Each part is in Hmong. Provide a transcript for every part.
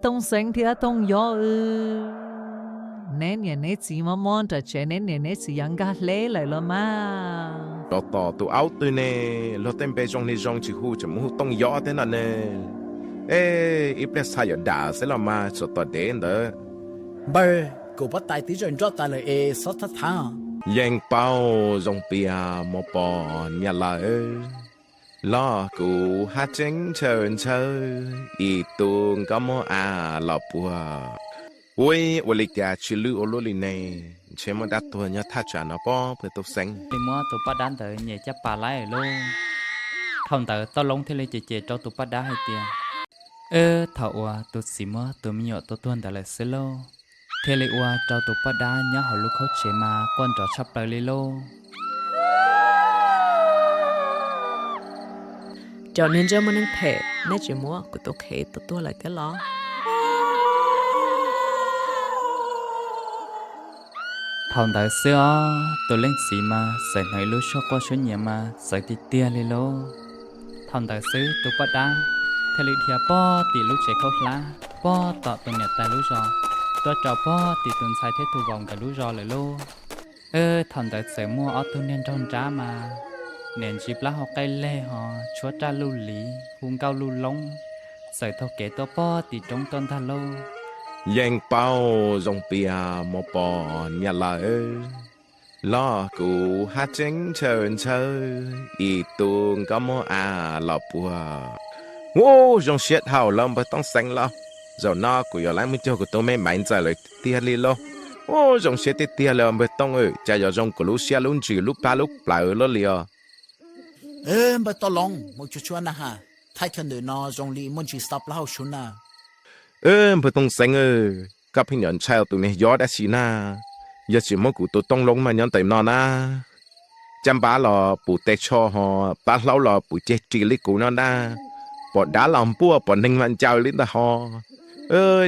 Tooj Xeeb thiab Tooj Yob, neb niam neb txiv mob mob nram tsev, neb niam neb txiv yuav nkag hleb lawm los mas. Rov tom tus aub twg ne, luag tej npe zoo li zoo tsis hu, tseem mus hu Tooj Yob thiab no ne. Ej, ib pliag txha yuav dam xwb los mas, txog tom dev ntawd. Npawg, kuv pob tais twb zaws nroj tas lawm es xob thab thab. Yeej paub zoo tias mus pom niam lawm, los kuv haj tseeb ntshaw ntshaw ib tug nkauj muag av los puag. Ua, ua li cas tsis lwj ua luaj li ne, ntshe muaj dab tuag nyob thaj tsam no pob, npawg Tooj Xeeb. Li muab tus poj dab ntawd nyem caj pas laib lauj. Thaum ntawd Tooj Loob thiaj li cem cem rau tus poj dab hais tias, Eb, thaum uas tus txiv muab tus me nyuam tua tuag ntawd lawm xwb lauj, thiaj li ua rau tus poj dab nyob hauv lub khaub tsev mas quaj nrov tshaj plaws li lauj. Cov niag ntsej muag neeg phem, neb tsis muab kuv tus qhev tua tuag lawm thiab los? Thaum ntawd xwb os, tus leej txiv mas txawm hnov ib lub suab quaj suab nyiav mas txawv tiag tiag li lauj. Thaum ntawd xwb tus poj dab thiaj li dhia pob tim lub tsev khaub hlab, pob tom tus niam tais lub zos, tuaj rau pob tim tus ntxhais thiab tus vauv nkawd lub zos lawm lauj. Eb, thaum ntawd txawm muaj ob tug niag nraug nrab mas niam ntsis plaub hau qaij leg ho tshuab raj luj liv hu nkauj luj loob, txawm taug kev tuaj pob tim roob tuaj ntag lauj. Yeej paub zoo tias mus pom niam lawm, los kuv haj tseeb ntshaw ntshaw ib tug nkauj muag av los puag. Ub, zoo siab dhau lawm npawg Tooj Xeeb lauj, zaum no kuv yuav lab mus cuag kuv tus me maiv ntxawm lawm tiag li lauj. Ub, zoo siab tiag tiag li npawg Tooj, cas yuav zoo kuv lub siab lub ntsws lub plab lub plawv luaj li os. Npawg Tooj Loob, mus tsuag tsuag na has, thaj chaw ntawm no zoo li muaj ntsis xav plaub hau suv na. Npawg Tooj Xeeb, koj pheej yuav ntshai tus niag yob dab tsi na, yog tsis muab kuv tus Tooj Loob mas nyob ntawm no na, caj npab los puv tes tsho ho, pab hlaub los puv ceg ris li kuv no na, pom dab los npuaj pom neeg mas ncaws li ntag ho.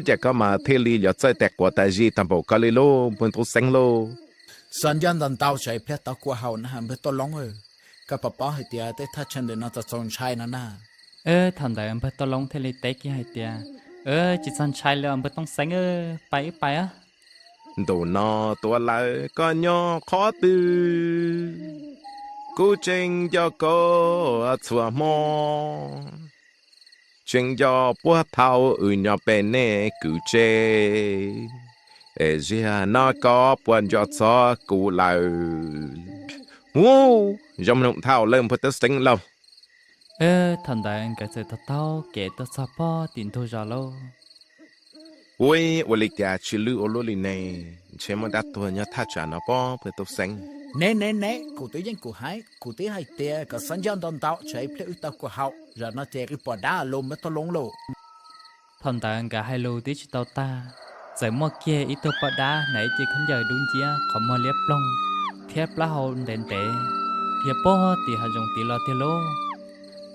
Cas koj mas thiaj li yuav txawj tas quav tas zis tag npaum koj li lauj npawg Tooj Xeeb lauj. Xav ncaj ntaus ntau tsam ib pliag tau kua haum na npawg Tooj Loob, koj puas paub hais tias tej thaj chaw ntawm no txaus txaus ntshai no na. Thaum ntawd npawg Tooj Loob thiaj li teb kiag hais tias, Tsis txog ntshai li os npawg Tooj Xeeb, pais wb pais. Ntu no tuaj lawm koj nyob qhov twg? Kuv tseem nco koj txhua hmo, tseem nco puag thaum wb nyob pem nej kwv tsev, es ziag no koj puas nco txog kuv lawm? Ub, zoo mloog dhau lawm npawg Tooj Xeeb lauj. Thaum ntawd nkawd txawm taug taug kev tuaj txog pob tim ntug zos lauj. Ub, ua li cas tsis lwj ua luaj li ne, ntshe muaj dab tuag nyob thaj tsam no pob npawg Tooj Xeeb. Ne ne ne, kuv twb yeej kuv hais, kuv twb hais tias kom xav ncaj ntau ntau tsam ib pliag wb tau kua haum, zaum no ces wb pom dab los npawg Tooj Loob lauj. Thaum ntawd nkawd hais lus twb tsis tau tag, txawm muaj kiag ib tug poj dab hnav ib ce khaub ncaws dub nciab qhov muag liab ploog thiab plaub hau ntev ntev, dhia pob tim hav zoov tid los tiag lauj.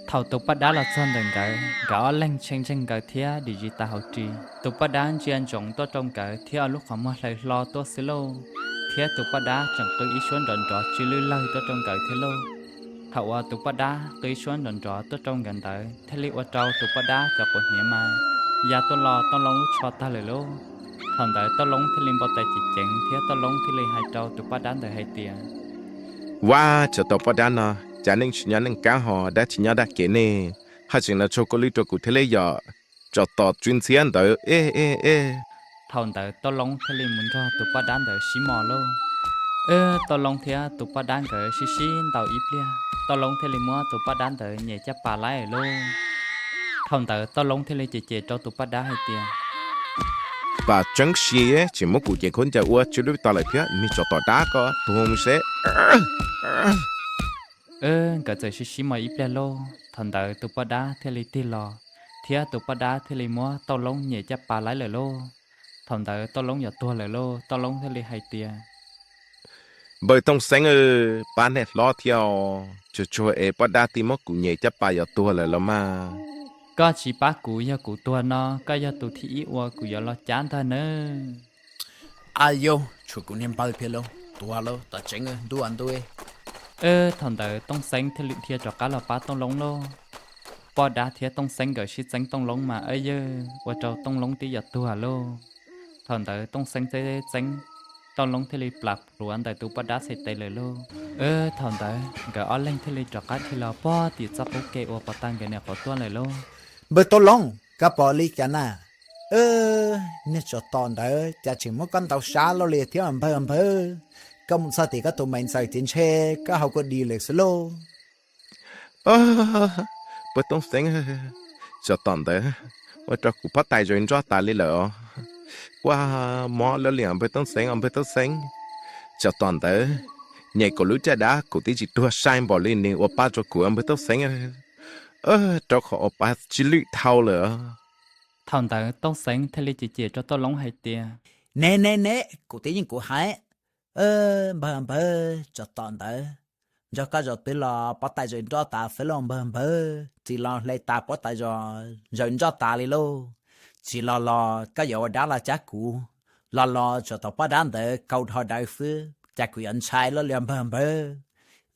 Thaum tus poj dab los txog ntawm nkawd, nkawd ob leeg tshee ntseeg nkawd thiab dim zis tas hauv ris. Tus poj dab ntsia ntsoov tuaj rau nkawd thiab ob lub qhov muag hlaws hlo tuaj xwb lauj, thiab tus poj dab tseem qw ib suab nrov nrov tsw lwj lawg tuaj rau nkawd thiab lauj. Thaum uas tus poj dab qw ib suab nrov nrov tuaj rau nkawd ntawd thiaj li ua rau tus poj dab cov quav hniav mas ya tuaj lo Tooj Loob lub tsho tag lawm lauj. Thaum ntawd Tooj Loob thiaj li npau taws ceev ceev thiab Tooj Loob thiaj li hais rau tus poj dab ntawd hais tias, Vaj, tsov tom poj dab no, cas neeg tsis nyob neej kab ho dab tsis nyob dab kev ne, haj tseem los tsaug kua lwj rau kuv thiab li yom, tsov tom tsw ntxhiab ntawd ej ej ej. Thaum ntawd Tooj Loob thiaj li mus nrog tus poj dab ntawd sib mos lauj. Tooj Loob thiab tus poj dab nkawd sib sib ntaus ib pliag, Tooj Loob thiaj li muab tus poj dab ntawd nyem caj pas laib lauj. Thaum ntawd Tooj Loob thiaj li cem cem rau tus poj dab hais tias, Pam tseeb si tsis muab kuv cev khaub ncaws ua tsw lwj tag lawm thiab, niag tsov tom dab ko tuag mus seb. Nkawd txawm sib sib mos ib pliag lauj, thaum ntawd tus poj dab thiaj li tig los, thiab tus poj dab thiaj li muab Tooj Loob nyem caj pas laib lawm lauj. Thaum ntawd Tooj Loob yuav tuag lawm lauj, Tooj Loob thiaj li hais tias, Npawg Tooj Xeeb, pab nej hlob thiab os, tsuag tsuag es poj dab twb muab kuv nyem caj pas yuav tuag lawm los mas. Koj tsis pab kuv, yog kuv tuag no koj yog tus thib ib uas kuv yuav los cab ntag nawb. Ayu, tshuav kuv niag npawg thiab lauj, tuag lauj, tom tseeb ntuj ntuj. Thaum ntawd Tooj Xeeb thiaj li dhia rov qab los pab Tooj Loob lauj. poj dab thiab Tooj Xeeb nkawd sib txeeb Tooj Loob mas ua rau Tooj Loob twb yuav tuag lauj. Thaum ntawd Tooj Xeeb txeeb txeeb, Tooj Loob thiaj li plam plhuav ntawm tus poj dab txhais tes lawm lauj. Thaum ntawd nkawd ob leeg thiaj li rov qab dhia los pog tim txoj qub ke uas pov tag nkawd niam qhuav tuaj lawm lauj. Npawg Tooj Loob, koj pom li cas na? Niag tsov tom ntawd cas tseem muab koj ntaus sab loj li thiab npawg npawg. Koj mus txog tim koj tus me ntxawm ces ntshe koj haus kua dis lawm xwb lauj. Npawg Tooj Xeeb, tsov tom ntawd ua rau kuv pob tais zaws nroj tas li lawm os. Kuaj mob lawm li os npawg Tooj Xeeb os npawg Tooj Xeeb. Tsov tom ntawd nyem kuv lub caj dab kuv twb tsis tuag sai npaum li nws ua pa rau kuv npawg Tooj Xeeb, rau qhov ua pa tsis lwj dhau lawm. Thaum ntawd Tooj Xeeb thiaj li cem cem rau Tooj Loob hais tias, ne ne ne, kuv twb yeej kuv hais, npawg npawg, tsov tom ntawd nrog koj zaum twg los pob tais zaws nroj tas xwb lauj npawg npawg. Tsis los hle tas pob tais zaws nroj tas li lauj. Tsis los los koj yuav ua dab los cab kuv, los los tsov tom poj dab ntawd kaus dhau dawv xwb cas kuv yuav ntshai loj li npawg npawg.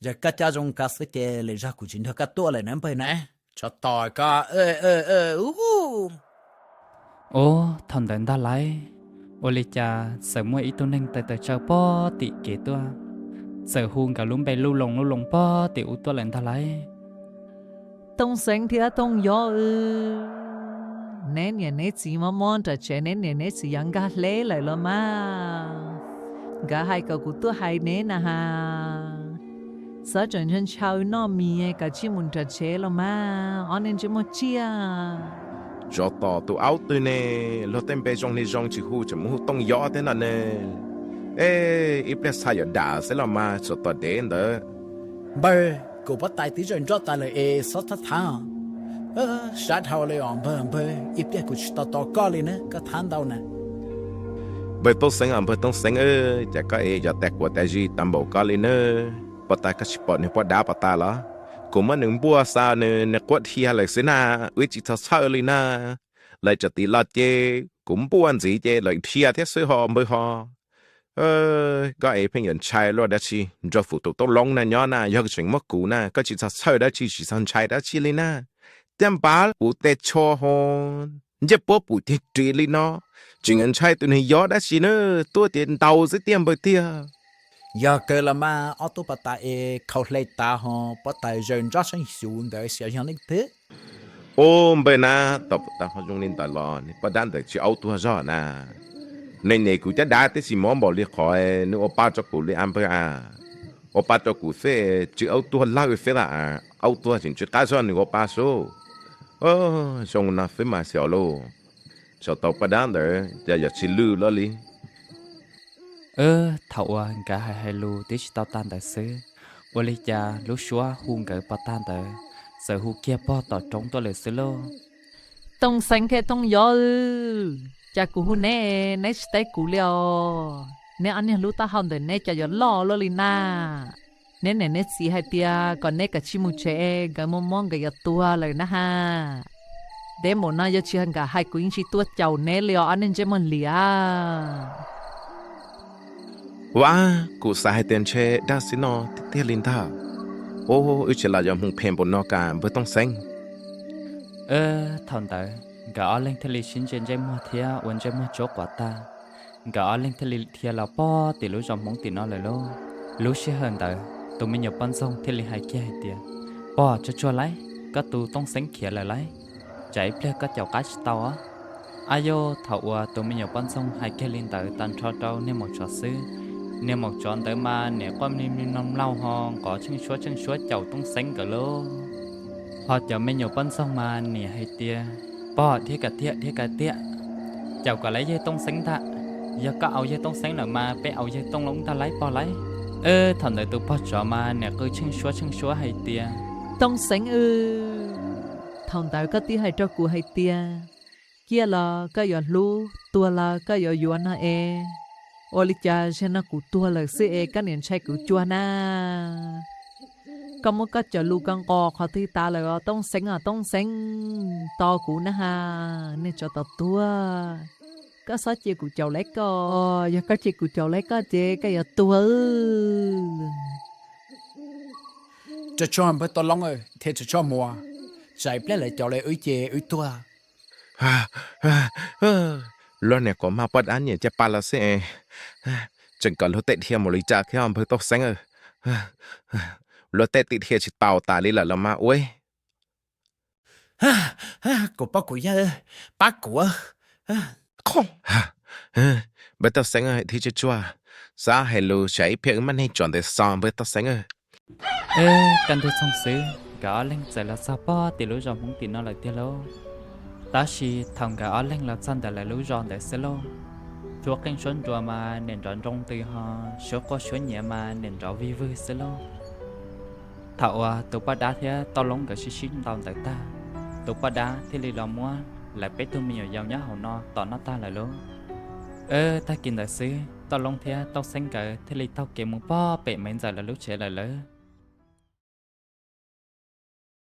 Yog koj coj zoo ko xwb ces lwm zaug kuv tsis nrog koj tuaj lawm na npawg na. Tsov tom koj. Ub, thaum ntawd ntag lauj, ua li cas txawm muaj ib tug neeg tawm tawm tsawv pog tim kev tuaj, txawm hu nkawd lub npe luj loos luj loos pog tim ub tuaj lawm ntag lauj. Tooj Xeeb thiab Tooj Yob, neb niam neb txiv mob mob nram tsev, neb niam neb txiv yuav nkag hleb lawm los mas. Nkawd hais kom kuv tuaj hais neb na has. Txhob tseem ntshaw ntshaw noj mis, kav tsij mus nram tsev los mas ob neeg ntsej muag tsiaj. Tsov tom tus aub twg ne, luag tej npe zoo li zoo tsis hu tseem mus hu Tooj Yob thiab no ne. E, ib pliag txha yuav dam xwb los mas tsov tom dev ntawd. Npawg, kuv pob tais twb zaws nroj tas lawm es txhob thab thab. Sab dhau li os npawg npawg, ib pliag kuv tsis tau tos koj li na, koj thab ntau na. Npawg Tooj Xeeb os npawg Tooj Xeeb, cas koj es yuav tas kuav tas zis tas npaum koj li na. Pob tais koj tsis pom nws poj dab pob tais los? Kuv muab nws npuaj xa nws, nws quaj dhia lawm xwb na, wb tsis txhob txhawj li na. Lawv tso tiv los ces kuv npuaj ntxiv ces lawv dhia thiab xwb ho npawg ho. Koj es pheej yuav ntshai luaj dab tsi, nrog fuv tus Tooj Loob na nyob na, yog tseem muab kuv na koj tsis txhob txhawj dab tsi tsis txhob ntshai dab tsi li na. Caj npab puv tes tsho ho, ncej puab pum ceg ris li no, tseem yuav ntshai tus niag Yob dab tsi na, tuaj tias ntaus xwb tiag npawg tiag. Yog kawg los mas ob tug pob tais es khaus hle tas ho pob tais zaws nroj seej xyuv ntawd xyov yog leej twg. Ub npawg na, tau puas tau ho zoo li ntawd los nws poj dab ntawd tsis aub tuag zog na. Nws nyem kuv caj dab twb tsis mob npaum li qhov nws ua pa rau kuv li a npawg a. Ua pa rau kuv xwb tsis aub tuag lawm xwb las, aub tuag tseem tsis qab zog nws ua pa sub. Zoo no xwb mas xyov lauj, tsov tom poj dab ntawd cas yuav tsis lwj loj li. Thaum uas nkawd hais hais lus twb tsis tau tag ntawd xwb, ua li cas lub suab hu nkawd pov tag ntawd txawm hu kiag pog tom roob tuaj lawm xwb lauj. Tooj Xeeb thiab Tooj Yob, cas kuv hu neb neb tsis teb kuv li os? Neb ob niag lub taub hau ntawm neb cas yuav loj luaj li na? Neb niam neb txiv hais tias kom neb kav tsij mus tsev, nkawd mob mob nkawd yuav tuag lawm na ha. Deb npaum no yog tsis nkawd hais kuv yeej tsis tuaj caum neb li os ob neeg ntsej muag liam. Ua, kuv xav hais tias ntshe dag xwb no tiag tiag li ntag. Ub, wb tsis los yuav mus phem npaum no kas npawg Tooj Xeeb. Thaum ntawd nkawd ob leeg thiaj li sib ntsia ntsej muag thiab ua ntsej muag tsuab quav tag. Nkawd ob leeg thiaj li dhia los pog tim lub zos Hmoob tim no lawm lauj. Lub sij hawm ntawd tus me nyuam poj ntxoog thiaj li hais kiag hais tias, pog, tsuag tsuag lauj, koj tus Tooj Xeeb khiav lawm lauj, tsam ib pliag koj caum qab tsis tau os. Ab yog, thaum uas tus me nyuam poj ntxoog hais kiag li ntawd tag nrho rau niag maum tsov xwb, niag maum tsov ntawd mas niam quaj mli mli mlaug mlaug ho nqov tsheej suab tsheej suab caum Tooj Xeeb nkawd lauj. Ho cov me nyuam poj ntxoog mas niam hais tias, pog, dhia kav tiag, dhia kav tiag, caum kom lawv yawg Tooj Xeeb ntag. Yog koj aus yawg Tooj Xeeb lawm mas peb aus yawg Tooj Loob ntag lauj pog lauj. Thaum ntawd tus pog tsov mas niam qw tsheej suab tsheej suab hais tias, Tooj Xeeb, thaum ntawd koj twb hais rau kuv hais tias, ciaj los koj yuav hlub, tuag los koj yuav yuav no es, ua li cas zaum no kuv tuag lawm xwb es koj niam ntshai kuv cuag na? Koj muab koj cov lus ko nqos qhov twg tas lawm os Tooj Xeeb os Tooj Xeeb, tos kuv na ha, niag tsov tom tuag. Koj txhob cia kuv caum lawv koj, yog koj cia kuv caum lawv koj ces koj yuav tuag. Tsuag tsuag npawg Tooj Loob, dhia tsuag tsuag mus, Tsam ib pliag lawv cov li wb ces wb tuag. Luag niam quav maj poj dab nyiam caj pas los xij, tseem kom luag tej dhia mus li cas thiab npawg Tooj Xeeb. Luag tej tim dhia tsis tau tas li lawm los mas ua. Kuv poj kuv yawg, pab kuv. Npawg Tooj Xeeb, dhia tsuag tsuag, xav hais lus tsam ib pliag wb maj neeg tsom ntawd xo npawg Tooj Xeeb. Kaj ntug txoog xwb nkawd ob leeg txawm los txog pog tim lub zos Hmoob tim no lawm tiag lauj. Tab sis thaum nkawd ob leeg los txog ntawm lawv lub zos ntawd xwb lauj, suab qeej suab nruas mas niam nrov nroo ntws ho suab quaj suab nyiav mas niam nrov vig vwg xwb lauj. Thaum uas tus poj dab thiab Tooj Loob nkawd sib sib ntaus ntawd tag, tus poj dab thiaj li los muab lawv peb tug me nyuam yaus nyob hauv no tom noj tag lawm lauj. Tag kis ntawd xwb Tooj Loob thiab Tooj Xeeb nkawd thiaj li taug kev mus pog pem Maiv Ntxawm lawv lub tsev lawm lauj.